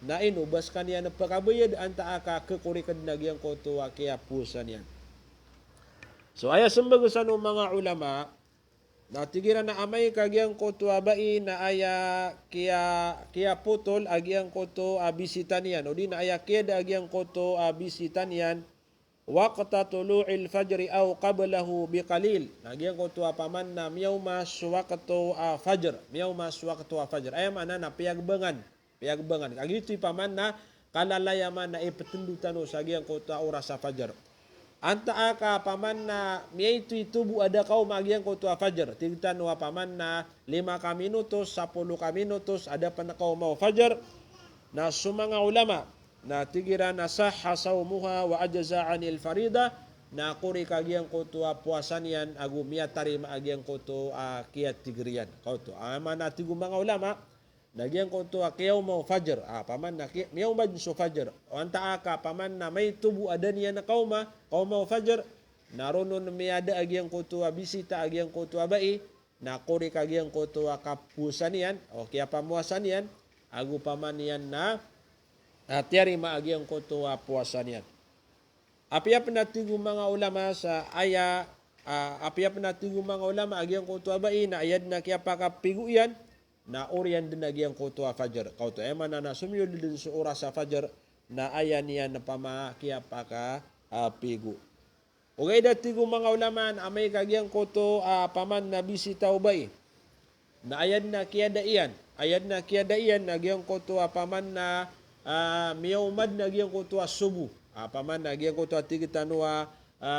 na ino ba skaniyan pakabayad antaa ka khakorik dn a giyangkoto a kiyapowasa niyan. So aya smbag san o manga ulama, na tig iran a amay ka giyangkoto a bai na aya kiya-, kiyapotol a giyangkoto a bisita niyan, odi na aya kiyada a giyangkoto a bisita niyan, waqta tulu'il fajri aw qablahu bi qalil. Na giyangkoto a paman na miyaoma so wakto a fajr, miyaoma so wakto a fajr. Aya maana na piyagbangan, piyagbangan. Kagiya oto i paman na kalalaya man na iptndo tano sa giyangkoto a oras a fajar. Antaa ka paman na miyaitoito bo a da kaoma a giyangkoto a fajar, tig tano a paman na lima ka minutos, sapolo ka minutos a da pn kaoma o fajar, na so manga ulama na tig iran na sahha sawmuha wa ajza anil faridah, na korek a giyangkoto a powasa niyan ago miyatarima a giyangkoto a kiyatigr iyan. Kaoto, aya maana, tig o manga ulama, na giyangkoto a kiyaoma o fajar, a paman na ki-, miyaoma dn so fajar. O antaa ka paman na maito bo a da niyan kaoma, kaoma o fajar, na roo on miyada a giyangkoto a bisita a giyangkoto a bai, na korek a giyangkoto a kapowasa niyan, o kiyapamowasa niyan, ago paman iyan na, a, tiyarima a giyangkoto a powasa niyan. Apiya pn a tig o manga ulama sa aya, a, apiya pn a tig o manga ulama a giyangkoto a bai na aya dn a kiyapakapigo iyan, na oriyan dn a giyangkoto a fajar. Kaoto, aya maana na somiyold dn so oras a fajar, na aya niyan pama kiyapaka, a, pigo. Ogaid a tig o manga ulama na amay ka giyangkoto a paman na bisita o bai, na aya dn a kiyada iyan, aya dn a kiyada iyan na giyangkoto a paman na, a, miyaoma dn a giyangkoto a sobo. A, paman na giyangkoto a tig tano a, a,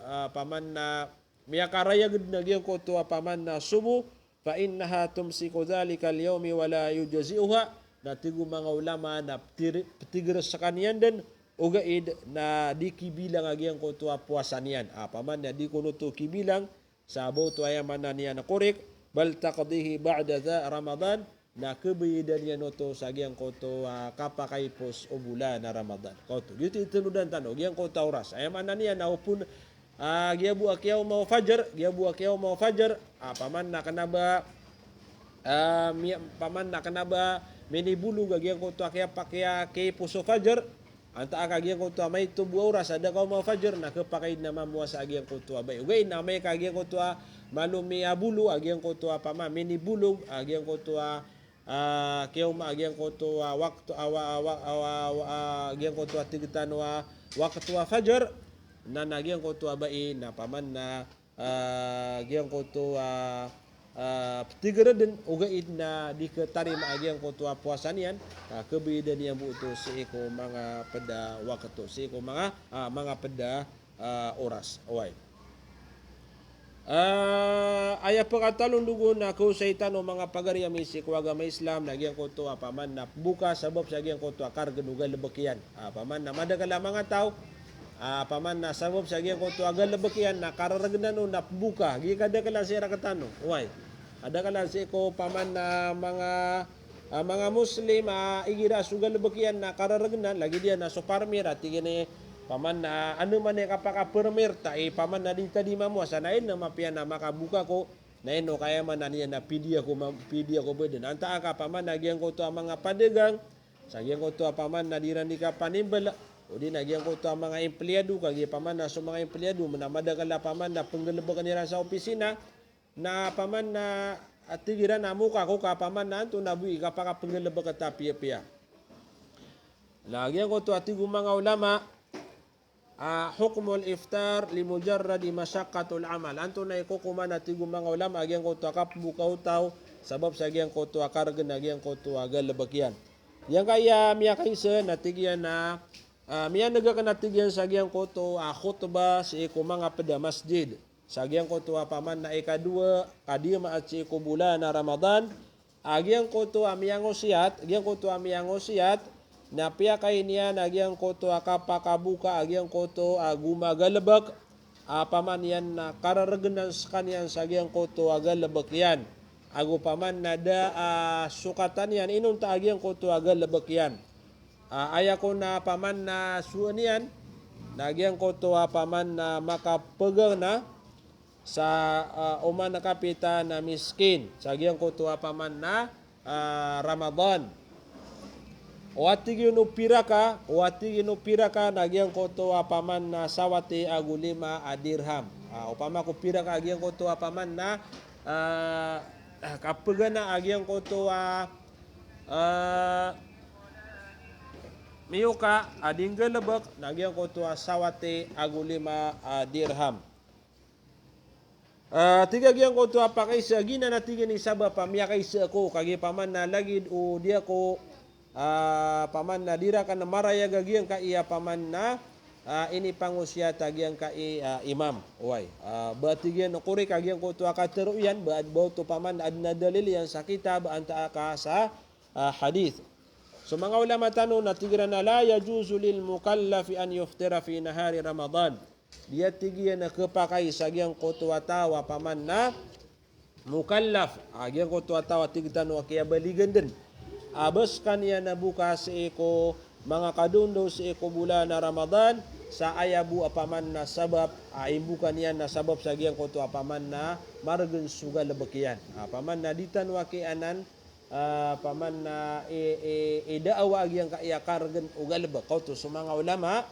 a, paman na miyakarayag dn a giyangkoto a paman na sobo, fa innaha tumsiku dhalikal yawmi wa la yujzi'uha. Na tig o manga ulama na ptir-, ptigr skaniyan dn, ogaid na di kibilang a giyangkoto a powasa niyan. A, paman na di kon oto kibilang, sa ba oto aya maana niyan korek, bal taqdihi ba'da dha Ramadan, na khabayadan iyan oto sa giyangkoto a kapakaipos o bolan a Ramadan. Kaoto, giyoto i tanodan tano, giyangkoto a oras. Aya maana niyan na opama a, giya bo a kiyaoma o fajar, giya bo a kiyaoma o fajar, a, paman na kna ba, a, miya-, paman na kna ba minibolog a giyangkoto a kiyapakiya, kiyaipos o fajar, antaa ka giyangkoto a maito bo a oras a da kaoma o fajar, na khapakay dn a mamowasa a giyangkoto a bai. Ogaid na amay ka giyangkoto a malo miyabolo a giyangkoto a paman minibolog a giyangkoto a a, kiyaoma a giyangkoto a wakto a wa-, a wa-, a wa-, a wa-, a giyangkoto a tig tano a wakto a fajar, na na giyangkoto a bai na paman na, a, giyangkoto a, a, ptigr dn, ogaid na di khatarima a giyangkoto a powasa niyan, a, khabayadan iyan bo oto sii ko manga pd a wakto, sii ko manga, a, manga pd a a, oras. Oway. A, aya pkatalo ndg on a kaosay tano manga pagari ami sii ko agama Islam na giyangkoto a paman na pmboka sabap sa giyangkoto a kargn o galbk iyan. A, paman na madakl a manga taw, a, paman na sabap sa giyangkoto a galbk iyan na karargnan on na pmboka. Giya kadaklan sii rktano. Oway. Kadaklan sii ko paman na manga a, manga Muslim a igira so galbk iyan na karargnan, lagid iyan na so parmir a tig iyan i paman na, a, ano man i kapakaparmir ta i paman na di ta di mamowasa, na ino mapiya na makaboka ako, na ino kaya maana niyan na pidi ako ma-, pidi ako bdn. Antaa ka paman na giyangkoto a manga padagang, sa giyangkoto a paman na di ran di kapanimbl, odi na giyangkoto a manga empleyado, kagiya paman na so manga empleyado, na madakl a paman na pnggalbkn iran sa opisina, na paman na, a, tig iran a moka ako ka paman na antonaa bo i kapakapnggalbk ta piyapiya. Na giyangkoto a tig o manga ulama, a, hukmul iftar li mujarradi mashaqqatil amal. Antonaa i kokoman a tig o manga ulama a giyangkoto a kapmboka o taw sabap sa giyangkoto a kargn a giyangkoto a galbk iyan. Giyangkaya miyakaisa na tig iyan a, a, miyan'g akn a tig iyan sa giyangkoto a khutbah sii ko manga pd a masjid. Sa giyangkoto a paman na ikadowa a Jumaat sii ko bolan a Ramadan, a giyangkoto a miyangosiyat, giyangkoto a miyangosiyat, na piyakay niyan a giyangkoto a kapakaboka a giyangkoto a goma a galbk, a paman iyan na karargnan skaniyan sa giyangkoto a galbk iyan. Ago paman na da a sokatan iyan inonta a giyangkoto a galbk iyan. A, aya kon a paman na soan iyan, na giyangkoto a paman na makapgana sa, a, oman a kapita na miskin, sa giyangkoto a paman na, a, Ramadan. O a tig iyan o piraka, o a tig iyan o piraka na giyangkoto a paman na sawati ago lima a dirham. A, opama ko piraka a giyangkoto a paman na, a, kapgana a giyangkoto a, a, miyoka a di nggalbk na giyangkoto a sawati ago lima a dirham. A, tig a giyangkoto a pakaisa, giyanan a tig iyan i sabap a miyakaisa ako, kagiya paman na lagid o di ako, ah, paman na di rakn marayag a giyangkai a paman na, ah, inipangosiyat a giyangkai, ah, imam. Oway. Ah, ba tig iyan o korek a giyangkoto a katharo iyan, ba, ba oto paman na adn a dalil iyan sa kitab antaa ka sa, ah, hadith. So manga ulama tano na tig iran a la yajuzu lil mukallafi an yuftira fi nahari Ramadan. Di a tig iyan a khapakay sa giyangkoto a taw a paman na mukallaf, a giyangkoto a taw a tig tano a kiyabaligan dn. A ba skaniyan a boka sii ko manga kadondaw sii ko bolan a Ramadan, sa aya bo a paman na sabap, a imboka niyan na sabap sa giyangkoto a paman na margn so galbk iyan. A paman na di tano a kiyanan, a paman na i, i, idaawa a giyangkai a kargn o galbk. Kaoto so manga ulama,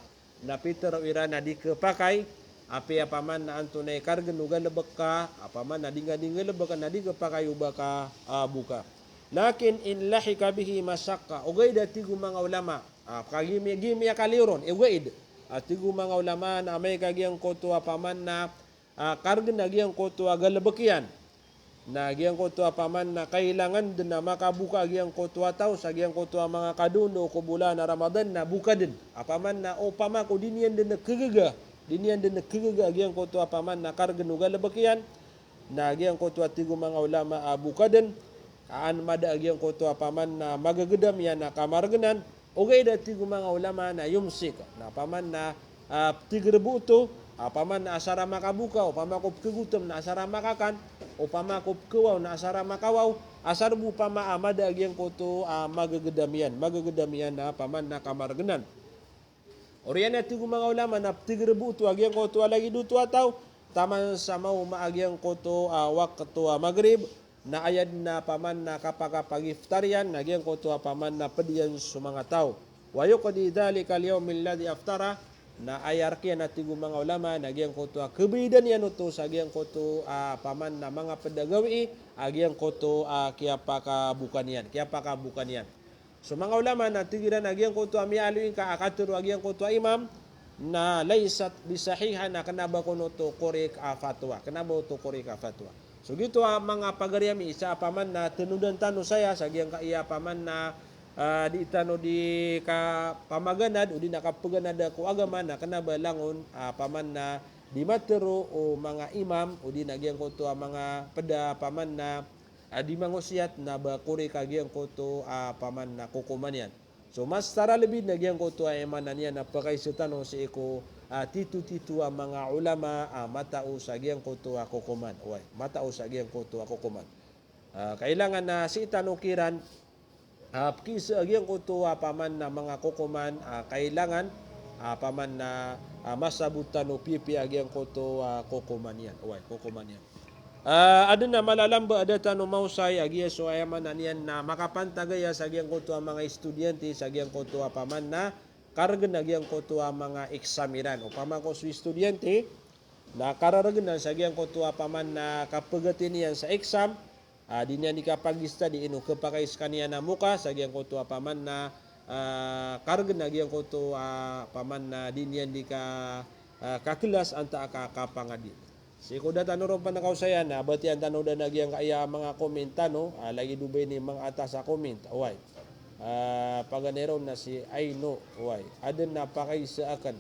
na pitharo iran a di khapakay, apiya paman na antonaa i kargn o galbk ka, a paman na di nga di ngalbk na di khapakay o ba ka, ah, boka. Lakin in lahika bihi mashaqqa, ogaid a tig o manga ulama, ah, ka gimi, gimiyakaliyo ron, ogaid. A tig o manga ulama na amay ka giyangkoto a paman na, ah, kargn a giyangkoto a galbk iyan. Na giyangkoto a paman na kailangan dn a makaboka a giyangkoto a taw sa giyangkoto a manga kadondaw ko bolan a Ramadan na boka dn. A paman na opama ko di niyan dn khagaga, di niyan dn khagaga a giyangkoto a paman na kargn o galbk iyan. Na giyangkoto a tig o manga ulama a boka dn, an mada a giyangkoto a paman na magagdam iyan a kamargnan. Ogaid a tig o manga ulama na yumsik, na paman na, ah, ptigrbo oto, ah, paman na asar a makaboka, opama ko pkhagotom na asar a makakan, opama ko pkhawaw na asar a makawaw, asar bo opama a mada a giyangkoto, ah, magagdam iyan, magagdam iyan na paman na kamargnan. Oriyan a tig o manga ulama na ptigrbo oto a giyangkoto a lagid oto a taw, taman sa maoma a giyangkoto a wakto a magrib, na aya dn a paman na kapakapagiftar iyan, na giyangkoto a paman na pd iyan so manga taw. Wa yuqdi dhalika al-yawm alladhi aftara, na aya rk iyan a tig o manga ulama, na giyangkoto a khabaidan iyan oto sa giyangkoto a paman na manga pd a gawii, a giyangkoto a kiyapakaboka niyan, kiyapakaboka niyan. So manga ulama na tig iran a giyangkoto a miyaaloy ngka a katharo a giyangkoto a imam na laysat bisahiha, na kna ba kon oto korek a fatwa, kna ba oto korek a fatwa. So giyoto a manga pagari ami, isa a paman na tanodan tano saya sa giyangkaya paman na, ah, di tano di kapamaganad odi na kapaganada ko agama, na kna ba langon a paman na di matharo o manga imam odi na giyangkoto a manga pd a paman na a di mangosiyat na ba korek a giyangkoto a paman na kokoman iyan. So mas tara lbi na giyangkoto a aya maana niyan na pakaiza tano sii ko, ah, titotito a manga ulama a matao sa giyangkoto a kokoman. Oway, matao sa giyangkoto a kokoman. Ah, kailangan na sii tano kiran, ah, pkiza a giyangkoto a paman na manga kokoman, ah, kailangan, ah, paman na, ah, masabot tano piyapiya a giyangkoto a kokoman iyan. Oway, kokoman iyan. Ah, adn a malalamba a da tano maosay a giya so aya maana niyan na makapantag aya sa giyangkoto a manga estudyante sa giyangkoto a paman na kargn a giyangkoto a manga exam iran. Opama ko so estudyante na karargnan sa giyangkoto a paman na kapagati niyan sa exam, ah, di niyan di kapag-study, ino khapakay skaniyan a moka sa giyangkoto a paman na, ah, kargn a giyangkoto a paman na di niyan di ka, ah, kaklas antaa ka kapangadi. Sii ko da tano ron pn kaosayan, na batiyan tano dn a giyangkaya manga comment tano, ah, lagid o ba ini manga atas a comment, oway. Ah, paganay ron na si Aino, oway. Adn a pakaiza akn.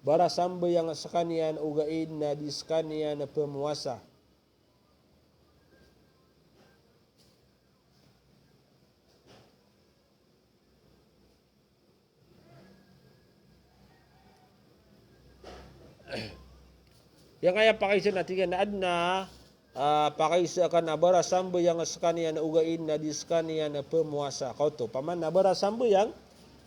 Barasambayang skaniyan ogaid na di skaniyan pmowasa. Giyangkaya pakaiza na tig iyan a adn a, ah, pakaiza akn a barasambayang skaniyan ogaid na di skaniyan pmowasa. Kaoto, paman na barasambayang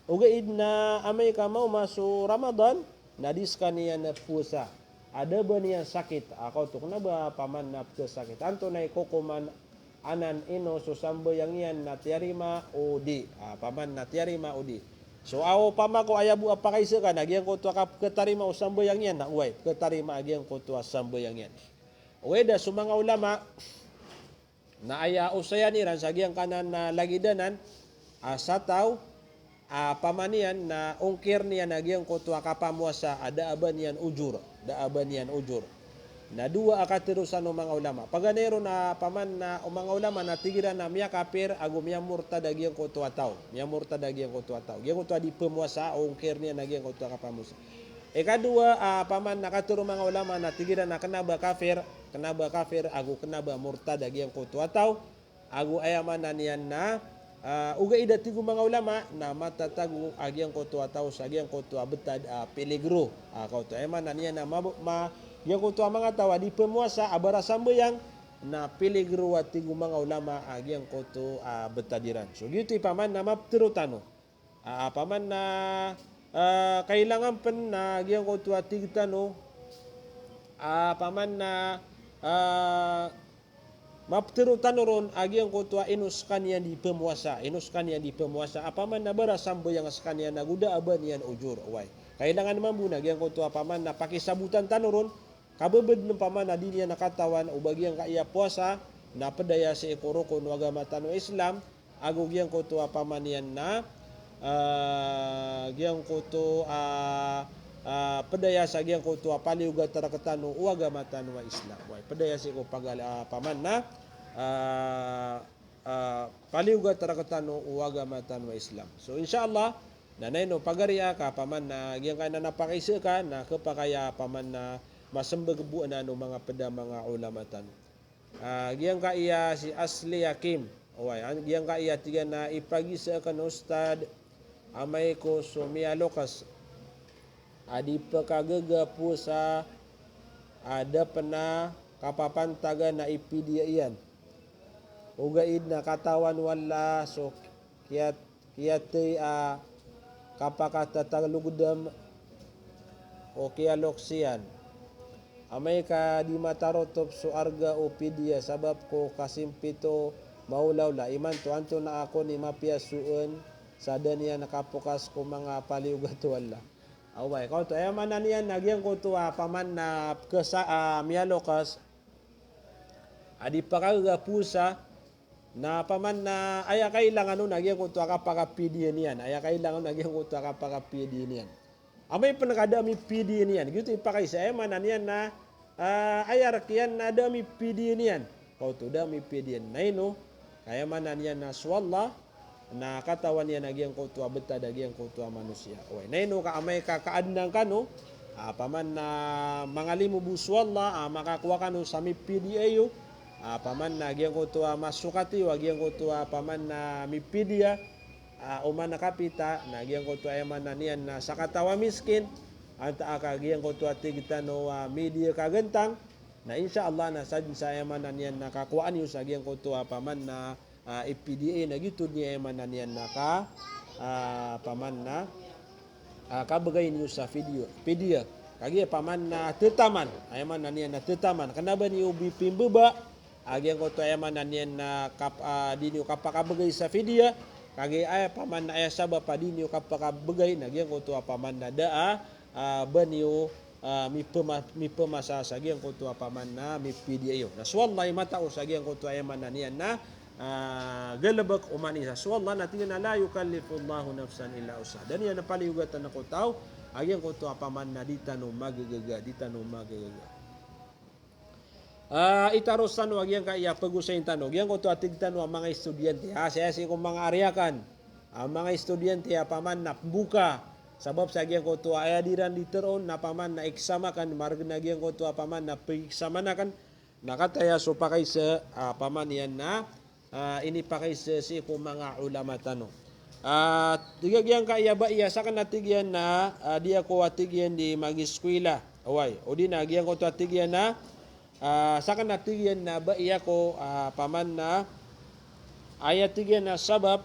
ogaid na amay ka maoma so Ramadan na di skaniyan powasa. A da ba niyan sakit, ah, kaoto, kna ba paman na pkhasakit. Antonaa i kokoman anan, ino so sambayang iyan na tiyarima o di. Ah, paman na tiyarima o di. So, ah, opama ko aya bo a pakaiza ka na giyangkoto a kapkhatarima o sambayang iyan na oway, pkhatarima a giyangkoto a sambayang iyan. Oway, da so manga ulama na aya osayan iran sa giyangkanan a lagid anan, ah, sa taw, ah, paman iyan na ongkir niyan a giyangkoto a kapamowasa, ah, da a ba niyan ujur, da a ba niyan ujur. Na dowa a katerosan o manga ulama. Paganay ron a paman na o manga ulama na tig iran a miyakapir ago miyamurtad a giyangkoto a taw. Miyamurtad a giyangkoto a taw. Giyangkoto a di pemowasa, o ongkir niyan a giyangkoto a kapamowasa. Ikadowa a paman na katero o manga ulama na tig iran a kena ba kafir, kena ba kafir ago kena ba murtad a giyangkoto a taw. Ago aya maana niyan na, ah, ogaid a tig o manga ulama na matatago a giyangkoto a taw sa giyangkoto a betad a peligro. Ah, kaoto aya maana niyan na ma, ma, giyangkoto a manga taw a di pemowasa a barasambayang na peligro a tig o manga ulama a giyangkoto a betad iran. So giyoto i paman na mapetero tano. Ah, paman na, ah, kailangan pen na giyangkoto a tig tano, ah, paman na, ah, mapetero tano ron a giyangkoto a ino sekaniyan di pemowasa, ino sekaniyan di pemowasa, ah, paman na barasambayang sekaniyan ago da a ba niyan ojor, oway. Kailangan mambo na giyangkoto a paman na pakisabotan tano ron, kabebed nen paman a di niyan katawan o ba giyangkaya powasa na ped aya sii ko rokon o agama tano Islam, ago giyangkoto a paman iyan na, ah, giyangkoto a, ah, ped aya sa giyangkoto a paliyogat rektano o agama tano a Islam. Oway, ped aya sii ko pagal, ah, paman na, ah, ah, paliyogat rektano o agama tano a Islam. So, insha Allah, na ino pagari a ka paman na giyangkaya na pakaisa ka, na kepakay a paman na masembag bo anan o manga ped a manga ulama tano. Ah, giyangkaya si Asli Yakim. Oway, an, giyangkaya tig iyan a ipagisa aken Ustad, amay ko so miyalokas a di pekagaga powasa a da pen a kapapantagan a ipidiya iyan. Ogaid na katawan o Allah so kiyat, kiyatey a kapakatatag logdam o kiyaloks iyan. Amay ka di matarotop so arga o pidiya sabap ko kasimpit o maolaola, imanto antonaa kon i mapiya soon sa da niyan kapokas ko manga paliyogat o Allah. Oway, kaoto aya maana niyan na giyangkoto a paman na pekesa, ah, miyalokas a di pekagaga powasa, na paman na aya kailangan on na giyangkoto a kapakapidiya niyan. Aya kailangan on na giyangkoto a kapakapidiya niyan. Amay pen ka da a mipidiya niyan, giyoto i pakaisa, aya maana niyan na, ah, aya rek iyan na da a mipidiya niyan. Kaoto da a mipidiya niyan. Na ino, aya maana niyan na so Allah na katawan iyan a giyangkoto a betad a giyangkoto a manosiya. Oway, na ino ka amay ka kaadenan kano, ah, paman na mangalimo bo so Allah a makakowa kano sa mipidiya iyo, ah, paman na giyangkoto a masokat iyo a giyangkoto a paman na mipidiya, ah, oman a kapita, na giyangkoto aya maana niyan na sakataw a miskin, antaa ka giyangkoto a tig tano a midiya kagentang, na insha Allah na sadn sa aya maana niyan na kakowaan iyo sa giyangkoto a paman na ah, ipidiya, na giyoto dn i aya maana niyan na ka, ah, paman na, ah, kabegay niyo sa pidiya, pidiya. Kagiya paman na tetaman, aya maana niyan na tetaman. Kena ba niyo bi pimbeba a giyangkoto aya maana niyan na kap, ah, di niyo kapakabegay sa pidiya. Kagiya aya paman na aya sabap a di niyo kapakabegay na giyangkoto a paman na da a, ah, ba niyo ah, mipema, mipemasa sa giyangkoto a paman na mipidiya iyo. Na so Allah i matao sa giyangkoto a aya maana niyan na, ah, galebek oman isa. So Allah na tig iyan a la yukallifullahu nafsan illa wus'aha. Da niyan paliyogatan ko taw a giyangkoto a paman na di tano magagaga, di tano magagaga. Ah, itaros tano a giyangkaya pegosayin tano. Giyangkoto a tig tano a manga estudyante. Ah, saya sii ko manga ariyakan. Ah, manga estudyante a paman na pemboka. Sabap sa giyangkoto a aya diran di teroon na paman na exam aken, maregen a giyangkoto a paman na peg-examan aken. Na kataya so pakaisa, ah, paman iyan na, ah, inipakaisa sii ko manga ulama tano. Ah, tig a giyangkaya ba iya saken a tig iyan na, ah, di ako a tig iyan di mag-eskwela. Oway, odi na giyangkoto a tig iyan na, ah, saken a tig iyan na ba iya ko, ah, paman na, aya tig iyan na sabap,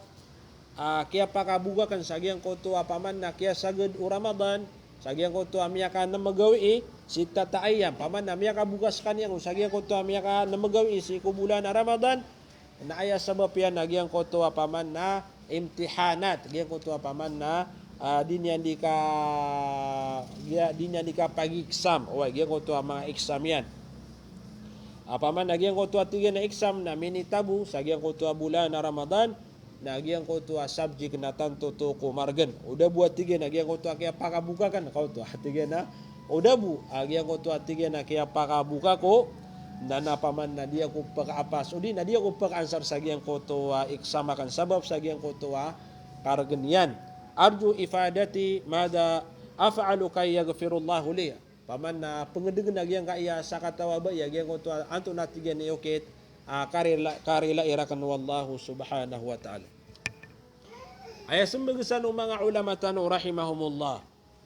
ah, kiyapakaboka aken sa giyangkoto a paman na kiyasagad o Ramadan, sa giyangkoto a miyakanem a gawii, sittata ayyam, paman na miyakaboka sekaniyan on sa giyangkoto a miyakanem a gawii sii ko bolan a Ramadan, na aya sabap iyan na giyangkoto a paman na imtihanat, giyangkoto a paman na, ah, di niyan di ka, giya, di niyan di kapag-exam, oway, giyangkoto a manga exam iyan. A paman na giyangkoto a tig iyan a exam na minitabo sa giyangkoto a bolan a Ramadan, na giyangkoto a subject na tanto oto ko maregen. O da bo a tig iyan a giyangkoto a kiyapakaboka aken, kaoto a tig iyan a, O da bo a giyangkoto a tig iyan a kiyapakaboka ko, na na paman na di ako pakaapas, odi na di ako pakaansar sa giyangkoto a exam akn sabap sa giyangkoto a kargn iyan. Arju ifadati madha af'alu kay yaghfirallahu li. Paman na pngdgn a giyangkaya sakataw a bai a giyangkoto a antonaa tig iyan i okit a karila, karila irakn o Allahu subhanahu wa ta'ala. Aya smbag san o manga ulama tano rahimahumullah.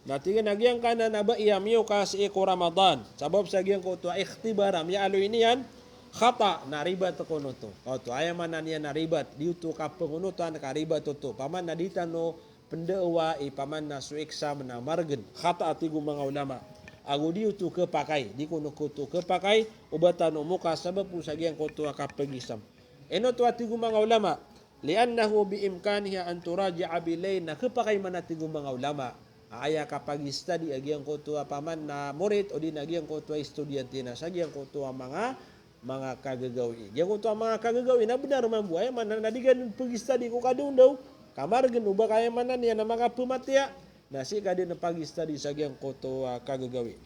Na tig iyan a giyangkanan a bai a miyoka sii ko Ramadan. Sabap sa giyangkoto a ikhtibar a miyaaloy niyan, khata na ribat kon oto. Oto, aya maana niyan na ribat, di oto kapangonotan ka ribat oto. Paman na di tano pndawa i paman na so exam na margn. Khata a tig o manga ulama. Ago di oto khapakay, di kon oto khapakay, o ba tano moka sabap ko sa giyangkoto a kapag-exam. Ino oto a tig o manga ulama, li'annahu bi imkaniha an turaji'a bil layl, na khapakay man a tig o manga ulama. Aya kapag-study a giyangkoto a paman na morit, odi na giyangkoto a estudyante na sa giyangkoto a manga, manga kagagawii. Giyangkoto a manga kagagawii na bnar mambo, aya maana na di ka dn pag-study ko kadaondaw, ka margn o ba ka aya maana niyan na makapmatiya, na sii ka dn pag-study sa giyangkoto a kagagawii.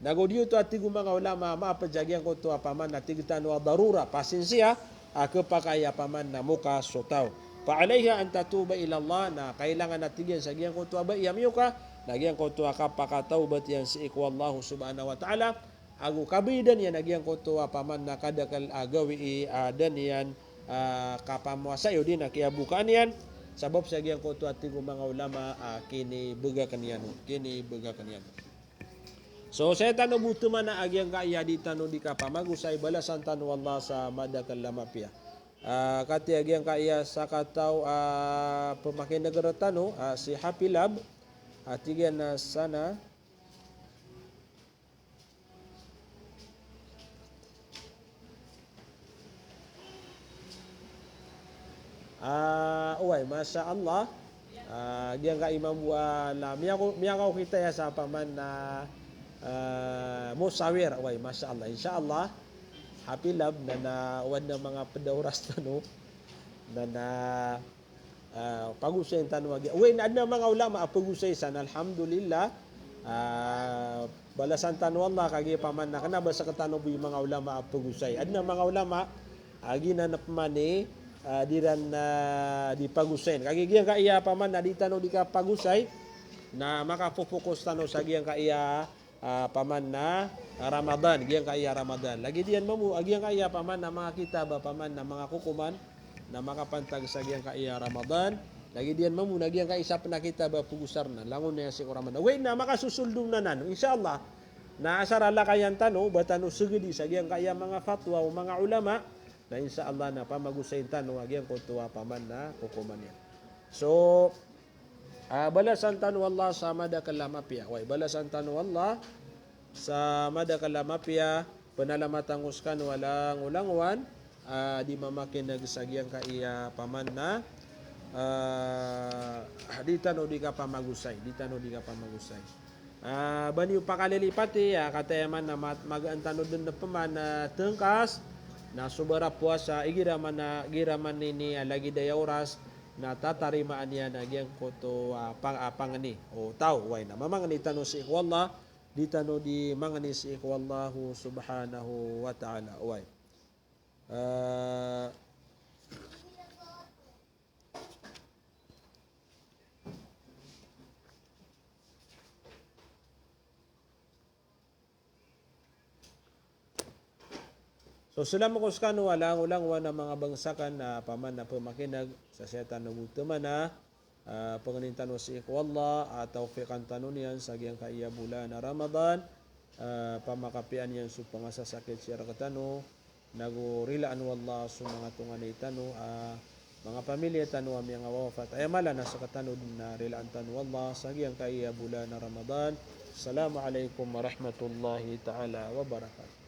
Nago di oto a tig o manga ulama, maapd sa giyangkoto a paman na tig tano a darura, pasinsiya, a khapakay a paman na moka so taw. Fa alayha an tatuba ila Allah, na kailangan a tig iyan sa giyangkoto a bai a miyoka, na giyangkoto a kapakatawbat iyan sii ko Allah subhanahu wa ta'ala, ago kabaydan iyan a giyangkoto a paman na kadakl a gawii a da niyan, ah, kapamowasai odi na kiyabokaan iyan, sabap sa giyangkoto a tig o manga ulama, ah, kinibgakn iyan, kinibgakn iyan. So, saya tano bo tmana a giyangkaya di tano di kapamagosay, balasan tano o Allah sa madakl a mapiya. Ah, katii a giyangkaya sakataw a pmakin'g rktano, ah, si Happy Love, ah, tig iyan a sana, ah, oway, masha Allah. Ah, giyangkai mambo a la, miyako, miyakaokit aya sa paman na, ah, Musawir. Oway, masha Allah. Insha Allah, Happy Love, na, na, o adn a manga pd a oras tano, na, na, ah, pagosayn tano a giya. Oway, na adn a manga ulama a pagosay san, alhamdulillah. Ah, balasan tano o Allah, kagiya paman na kna ba sktano bo i manga ulama a pagosay. Adn a manga ulama a giyanan pman i, ah, di ran, ah, di pagosayn. Kagiya giyangkaya paman na di tano di kapagosay, na makafofocus tano sa giyangkaya, ah, paman na Ramadan, giyangkaya Ramadan. Lagid iyan mambo a giyangkaya paman na manga kitab a paman na manga kokoman, na makapantag sa giyangkaya Ramadan. Lagid iyan mambo na giyangkai isa pn a kitab a pagosay na langon iyan sii ko Ramadan. Oway, na makasosold on anan, insha Allah. Na asar a lakayan tano, ba tano sgdi sa giyangkaya manga fatwa o manga ulama, na insha Allah na pamagosayn tano a giyangkoto a paman na kokoman iyan. So, ah, balasan tano o Allah sa madakl a mapiya. Oway, balasan tano o Allah sa madakl a mapiya, pnalamatan ko skano a langolangowan, ah, di mamakin'g sa giyangkaya paman na, ah, di tano di kapamagosay, di tano di kapamagosay. Ah, ba niyo pakalilipati, ah, kataya man na mat-, magaan tano dn pman, ah, tngkas, na so bara powasa, igira man na, igira man ini, ah, lagid aya oras, na tatarimaan iyan a giyangkoto, ah, pang-, ah, pangni o taw, oway, na mamangni tano sii ko Allah, di tano di mangni sii ko Allahu subhanahu wa ta'ala, oway. Ah, So, salam ko skano a langolangowan a manga bangsa akn a paman a pmakin'g, sa saya tano bo tmana, ah, pangnin tano sii ko Allah a tawfiqan tano niyan sa giyangkaya bolan a Ramadan, ah, pamakapiyaan iyan so pangasasakit sii rktano, nago rilaan o Allah so manga tonganay tano, ah, manga pamilya tano a miyangawawafat. Aya mala na sktano dn na rilaan tano o Allah sa giyangkaya bolan a Ramadan. Assalamu alaikum warahmatullahi ta'ala wabarakatuh.